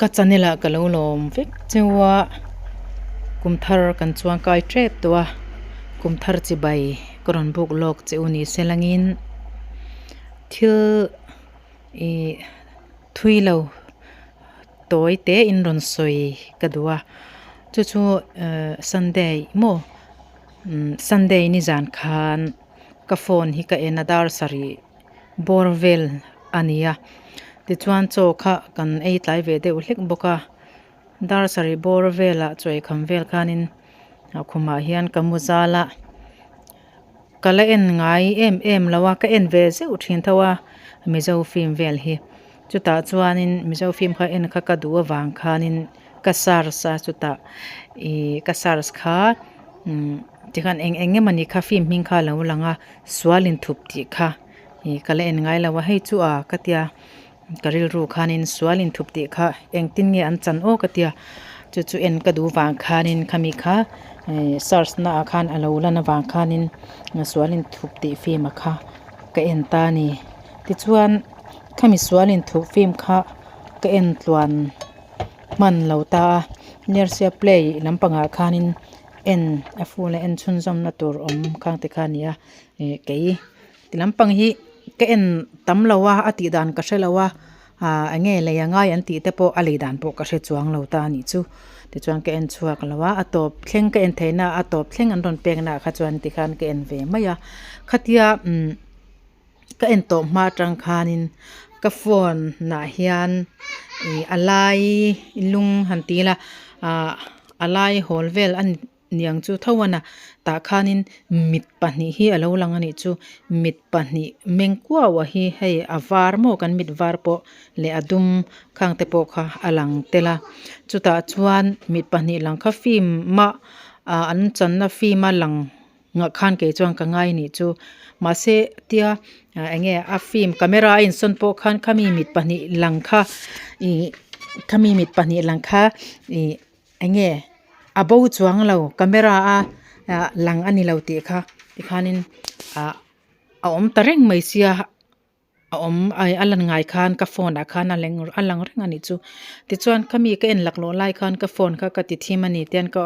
Ka channel ah ka lo lawm vek cheu a, kum thar kan chuang kai tep tawh a, kum thar chibai ka rawn buk lawk che u ni se langin thil ih thui lo tawi te in rawn sawi ka duh a, chu chu ehh sunday maw umm sunday nizan khan ka phone hi ka en a dar sarih. Bawr vel a ni a tichuan chaw kha kan ei tlai ve deuh hlek bawk a dar sarih bawr velah chaw eikham vel khanin a khumah hian ka mu zal a ka la en ngai em em lo a ka en ve zeuh thin tho a mizo film vel hi chutah chuanin mizo film kha en kha ka duh avang khanin ka search a chutah ih ka search kha umm tikhan eng eng emawni kha film hming kha a lo lang a. Sual inthup tih kha ih ka la en ngai lo a hei chu a ka tia ka rilru khanin sual inthup tih kha engtin nge an chan aw ka tia chu chu en ka duh vang khanin khami kha ih search na ah khan a lo lan avang khanin sual inthup tih film a kha ka en ta a ni tichuan khami sual inthup film kha ka en tluan hman lo ta a nersia play lampangah khanin. En a full a en chhunzawmna tur awm khang te kha a ni a ih kei ti lampang hi ka en tam lo a a tih dan ka hre lo a ah eng nge lei a ngai an tih te pawh a lei dan pawh ka hre chuang lo ta a nih chu tichuan ka en chhuak lo a a tawp thleng ka en theih na a tawp thleng an rawn pek na ah kha chuan tikhan ka en ve mai a khatia umm ka en tawh hma atang khanin ka phone ah hian ih a lai lung han ti ila ah a lai hawl vel a niang chu tho a na tah khanin mit pahnih hi a lo lang a nih chu mit pahnih meng kuau a hi hei a var maw kan mit var pawh leh a dum khang te pawh kha a lang tel a chutah chuan mit pahnih lang kha film a ah an channa film a lang. Ngah khan kei chuan ka ngai nih chu mahse tia eng nge a film camera a insawn pawh khan khami mit pahnih lang kha ih khami mit pahnih lang kha ih eng nge a bo chuang lo camera a ah lang a ni lo tih kha tikhanin ah a awm ta reng mai sia. A awm ai a lan ngai khan ka phone ah khan a leng a lang reng a nih chu tichuan khami ka en laklawh lai khan ka phone kha ka ti thim a ni tian ka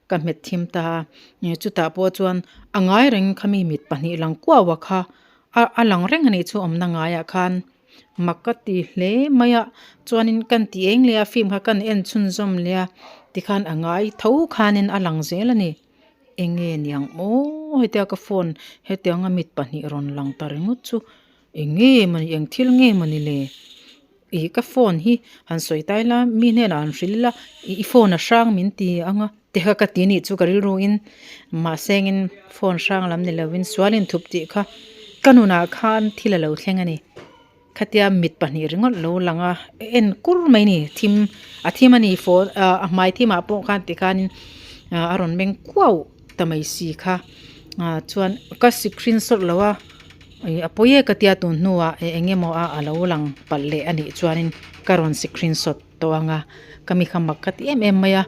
ka hmet thim ta a ih chutah pawh chuan a ngai reng khami mit pahnih lang kuau a kha a a lang reng a nih chu awmna ngaiah khan mak ka ti hle mai a chuanin kan ti eng leh a film kha kan en chhunzawm leh a tikhan a ngai tho khanin a lang zel a ni. Enge niang aw hetia ka phone hetianga mit pahnih rawn lang ta ringawt chu enge mawni eng thil nge mawni le ih ka phone hi han sawi ta ila mi hnenah han hrilh ila ih i phone a hrang min ti ang a ti kha ka ti nih chu ka rilru in mahse engin phone hrang lam ni lovin sual inthup tih kha ka nunah khan thil a lo thleng a ni. Khatia mit pahnih ringawt lo lang a en kur mai a ni thim a thim a ni phone ah a hmai thimah pawh khan tikhanin ah a rawn meng kuau ta mai si kha ah chuan ka screenshot lo a ih a pawi e ka tia tun hnuah eng eng emaw a alo lang palh leh a nih chuanin ka rawn screenshot tawh ang a ka mi kha mak ka ti em em mai a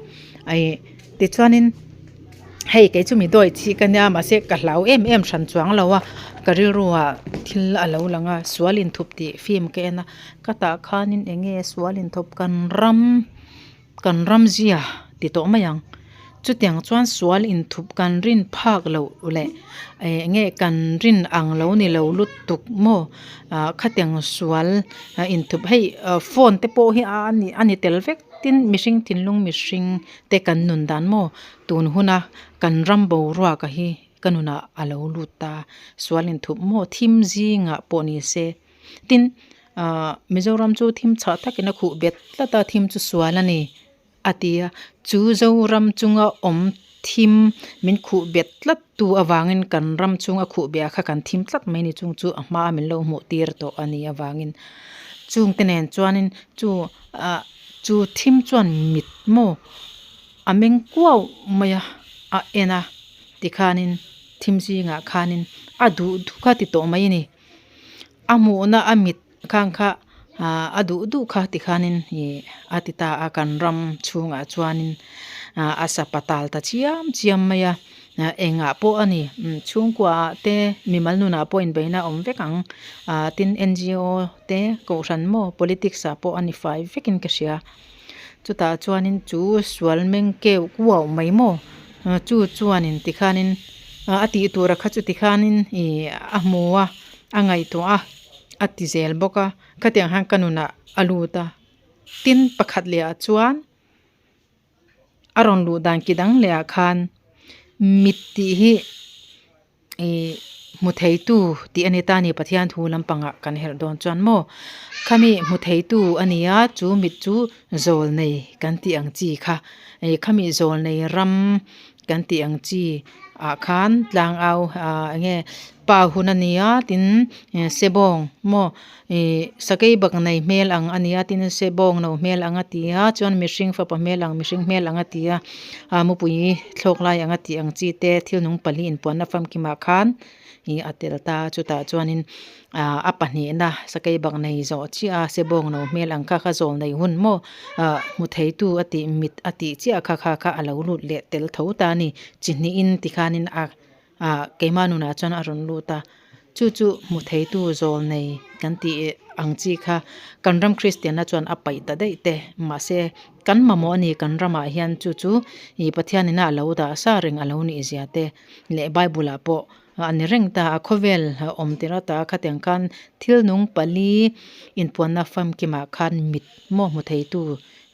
ih tichuanin hei kei chu mi dawi chih ka nia mahse ka hlau em em hran chuang lo a ka rilru ah thil a lo lang a sual inthup tih film ka en a ka tah khanin eng nge sual inthup kan ram kan ram zia ti tawh mai ang chutiang chuan sual inthup kan rin phak loh leh eng nge kan rin ang lo ni lo lutuk maw ah khatiang sual inthup hei phone te pawh hi a ni a ni tel vek tin mihring thinlung mihring te kan nun dan maw tun huna kan ram boruak a hi ka nunah a lo lut ta sual inthup maw thim zingah pawh ni se tin ah Mizoram chu thim chhah takin a khuh bet tlat a thim chu sual a ni a ti a chu Zoram chunga awm thim min khuh bet tlat tu avangin kan ram chhunga khuh beh ah kha kan thim tlat mai a ni chung chu a hma min lo hmuh tir tawh a nih avangin chungte nen chuanin chu ah chu thim chuan mit maw a meng kuau mai a a en a tikhanin thim zingah khanin a duh duh kha ti tawh mai a ni a hmuhna a mit khang kha ah a duh duh kha tikhanin ih a ti ta a kan ram chhungah chuanin ah a sapa tal ta chiam chiam mai a ah engah pawh a ni chhungkua ah te mimal nunah pawh inbeihna a awm vek ang ah tin N G O te kohhran maw politics ah pawh a ni fai vekin ka hria. Chutah chuanin chu sual meng keuh kuau mai maw chu chuanin tikhanin a tih tura kha chu tikhanin ih a hmu a a ngaihtuah a a ti zel bawk a khatiang khan ka nunah a lut a tin pakhat leh ah chuan a rawn luh dan ki dang leh ah khan mit tih hi. Ih hmu theitu tih a ni ta a ni Pathian thu lampangah kan herh dawn chuan maw khami hmu theitu a ni a chu mit chu zawl nei kan tih ang chi kha ih khami zawl nei ram kan tih ang chi ah khan tlang au ah eng nge pa hun a ni a tin sebawng maw ih sakei bak nei hmel ang a ni a tin sebawng no hmel ang a ti a chuan mihring fapa hmel ang mihring hmel ang a ti a ah mupui thlawk lai ang a tih ang chi te thil nung pali inpuanna famkimah khan ih a tel ta a chutah chuanin ah a pahnihna sakei bak nei zawh chiah a sebawng no hmel ang kha kha zawl nei hun maw ah hmu thei tu a tih mit a tih chiah kha kha kha a lo lut leh tel tho ta a ni chi hnihin tikhanin a Ah keimah nunah chuan a rawn lut a, chu chu hmu theitu zawl nei kan tih ang chi kha kan ram Kristianna chuan a paih ta daih te mahse kan mamawh a ni kan ramah hian chu chu ih Pathianina a lo dah sa reng a lo nih zia te leh Bible ah pawh a ni reng ta a khawvel awm tir ata khatiang khan thil nung pali inpuanna famkimah khan mit maw hmu theitu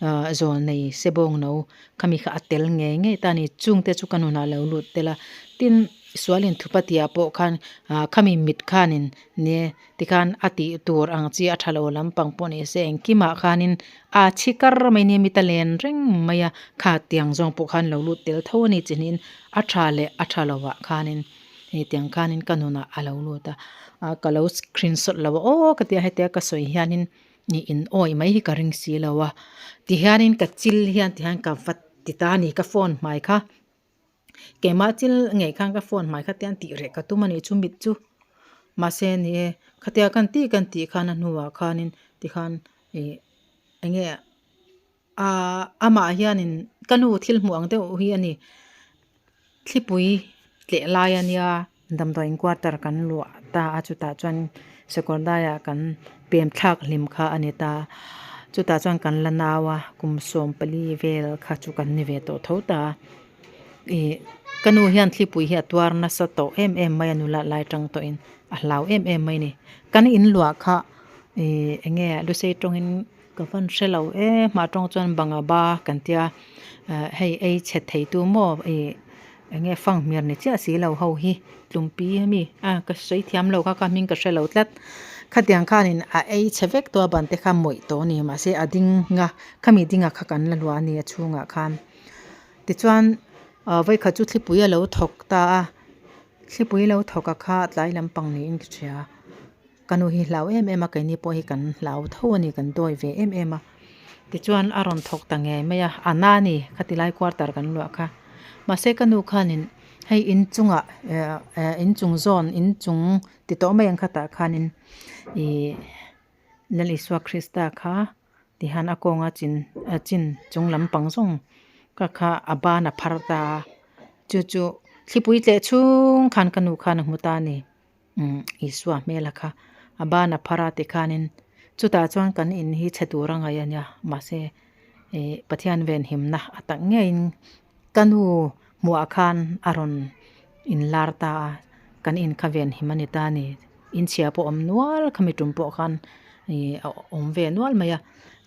ah zawl nei sebawng no Khami kha a tel ngei ngei ta a ni. Chungte chu ka nunah lo lut tel a. Tin, sualin thupatia pawh khan ah khami mit khanin ni tikhan a tih tur ang chi a tha lo lampang pawh ni se engkimah khanin a chhi kar mai nia mit a len reng mai a. Kha tiang zawng pawh khan lo lut tel tho a ni chi niin a tha leh a tha lovah khanin hei tiang khanin ka nunah a lo lut a. Ah ka lo screenshot lo a aw ka tia hetia ka sawi hianin Ni in awi mai hi ka ring si lo a, tihianin ka chil hian tihian ka va ti ta a ni ka phone hmai kha keimah chil ngei khan ka phone hmai kha tihian tih reh ka tum a nih chu mit chu mahse ni e khatia kan tih kan tih khan a hnuah khanin tikhan ih eng nge Ahh amah hianin ka nu thil hmuh ang deuh hi a ni thlipui tleh lai a nia damdawiin quarter kan luah ta a chutah chuan sakawrdaiah kan pem thlak hlim kha a ni ta chutah chuan kan la nau a kum 14 vel kha chu kan ni ve tawh tho ta ih ka nu hian thlipui hi a tuar nasa tawh em em mai a nula lai tang tawhin a hlau em em mai a ni kan inluah kha ih eng nge lusei tawngin. Ka van hre lo e, hmah tawng chuan banga ba kan tia hei ei chhe thei tu maw ih eng nge fang hmir ni chiah si lo ho hi tlumpi ami a ka sawi thiam lo kha ka hming ka hre lo tlat khatiang khanin a ei chhe vek tawh a ban te kha mawih tawh a ni mahse a ding a khami dinga kha kan la luah a ni a chhungah khan tichuan vawikhat chu thlipui a lo thawk ta a thlipui lo thawk a kha tlai lampang niin ka hria. Ka nu hi hlau em em a, keini pawh hi kan hlau tho a ni, kan dawi ve em em a. Tichuan a rawn thawk ta ngei mai a, a na a ni, khati lai quarter kan luah kha. Mahse ka nu khanin hei inchungah eh inchung zawn, inchung ti tawh mai ang khatah khanin ih Lal Isua Krista kha tihian a kawnga chin chin chung lampang zawng ka kha a ban a phar ta a, chu chu thlipui tleh chhung khan ka nu khan a hmu ta a ni. Umm Isua hmel a kha a ban a phar a tikhanin chutah chuan kan in hi chhe tur a ngaih a nia mahse ih Pathian venhimna a tak ngeiin ka nu hmuhah khan a rawn inlar ta a kan in kha venhim a ni ta a ni inchhia pawh awm nual khami tum pawh khan ih a awm ve nual mai a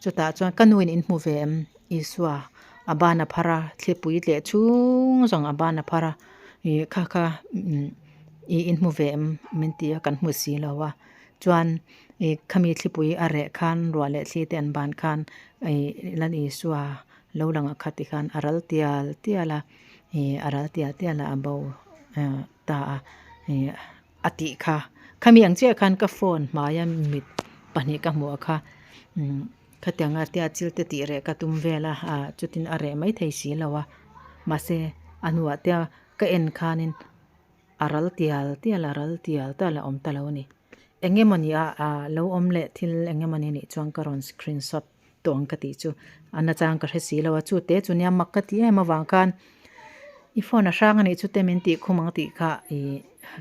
chutah chuan ka nu in in hmu ve em Isua a ban a phar a thlipui tleh chhung zawng a ban a phar a ih kha kha umm. Ih in hmu ve em min ti a kan hmu si lo a chuan ih khami thlipui a reh khan ruah leh thli te an ban khan ih Lal Isua lo lang a khat ti khan a ral tial tial a ih a ral tial tial a a bo ta a ih a tih kha khami ang chiah khan ka phone hmaia mit pahnih ka hmuh a kha umm khatianga tia chil te tih reh ka tum vel a ah chutin a reh maithei si lo a mahse a hnuah te ka en khanin. A ral tial tial a ral tial tial a awm ta lo a ni. Eng emawni a ah lo awm leh thil eng emawni nih chuan ka rawn screenshot tawh ang ka tih chu a nachang ka hre si lo a, chu te chu nia mak ka ti em avang khan i phone a hrang a nih chu te min tih khum ang tih kha ih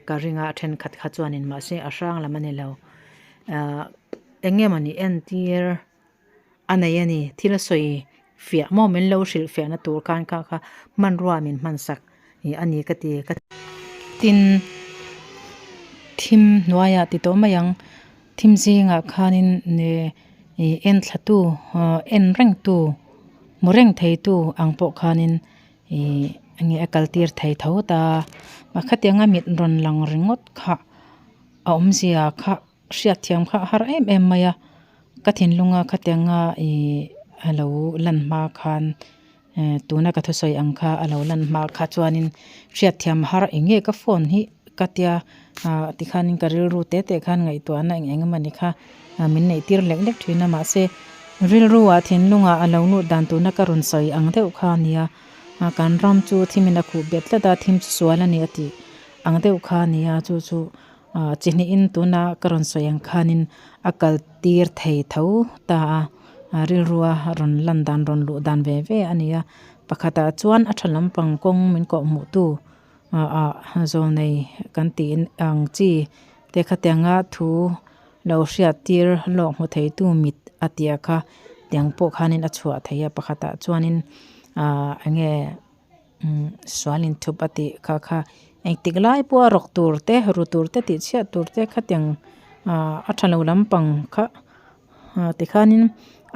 ka ring a a thenkhat kha chuanin mahse a hrang lam a ni lo. Ah eng emawni entir a nei a ni thil a sawi. fiah maw min lo hrilh fiahna tur khan kha kha hmanrua min hman sak a ni ka ti ka tin thim hnuaiah ti tawh mai ang thim zingah khanin ih en thla tu en reng tu hmu reng thei tu ang pawh khanin ih enge a kal tir thei tho ta a khatianga mit rawn lang ringawt kha a awmzia kha. Hriatthiam kha a har em em mai a, ka thinlunga khatianga ih a lo lan hma khan eh tuna ka thusawi ang kha a lo lan hma kha chuanin hriatthiam a har eng nge ka phone hi ka tia ah tikhanin ka rilru te te khan ngaihtuahna eng eng emawni kha min neih tir lek lek thin a mahse rilru ah thinlungah a lo lut dan tuna ka rawn sawi ang deuh kha a nia kan ram chu thimin a khuh bet tlat a thim chu sual a ni a tih ang deuh kha a nia chu chu. Ah chi hnihin tuna ka rawn sawi ang khanin a kal tir thei tho ta a a rilrua rawn lan dan rawn luh dan ve ve a ni a pakhatah chuan a tha lampang kawng min kawh hmuh tu ah ah zawnei kan tih ang chi te khatianga thu lo hriat tir lawk hmu thei tu mit a tia kha tiang pawh khanin a chhuah thei a pakhatah chuanin ah enge. Umm sual inthup a tih kha kha engtik lai pawha rawk tur te ru tur te tih chhiat tur te khatiang ah a tha lo lampang kha ah tikhanin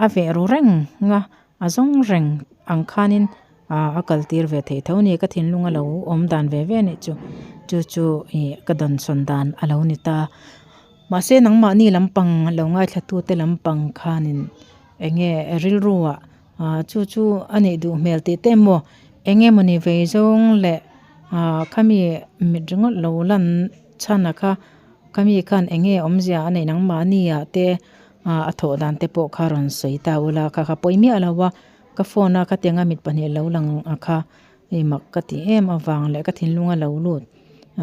a veh ru reng a a zawng reng ang khanin ah a kal tir ve thei tho a ni ka thinlung a lo awm dan ve ve a nih chu chu chu ih ka dawnsawn dan a lo ni ta mahse nangmahni lampang lo ngaithla tute lampang khanin eng nge rilru ah. Ah chu chu a nih duh hmel tih te emaw eng emawni vei zawng leh ah khami mit ringawt lo lan chhan a kha khami khan eng nge awmzia a neih nangmahni ah te ah a thawh dan te pawh kha rawn sawi ta ula kha kha pawi miah lo a ka phone a khatianga mit pahnih lo lang a kha hei mak ka tih em avang leh ka thinlung a lo lut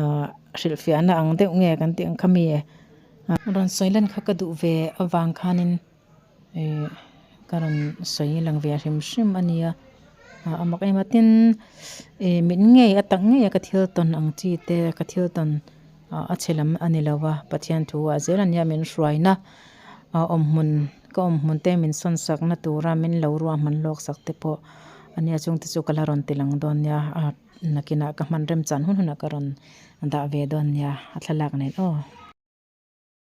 ah hrilhfiahna ang deuh nge kan tih ang khami rawn sawi lan kha ka duh ve avang khanin. Ih ka rawn sawi lang ve hrim hrim a nia a mak em a tin ih mit ngei a tak ngei a ka thil tawn ang chi te ka thil tawn a chhe lam a ni lo va Pathian thu ah zel a nia min hruaina a awm hmun ka awm hmun te min sawn sak na tura min lo ruahman lawk sak te pawh a nia chung te chu ka la rawn ti lang dawn nia a nakinah ka hman rem chan hun hunah ka rawn dah ve dawn nia a thlalak nen aw.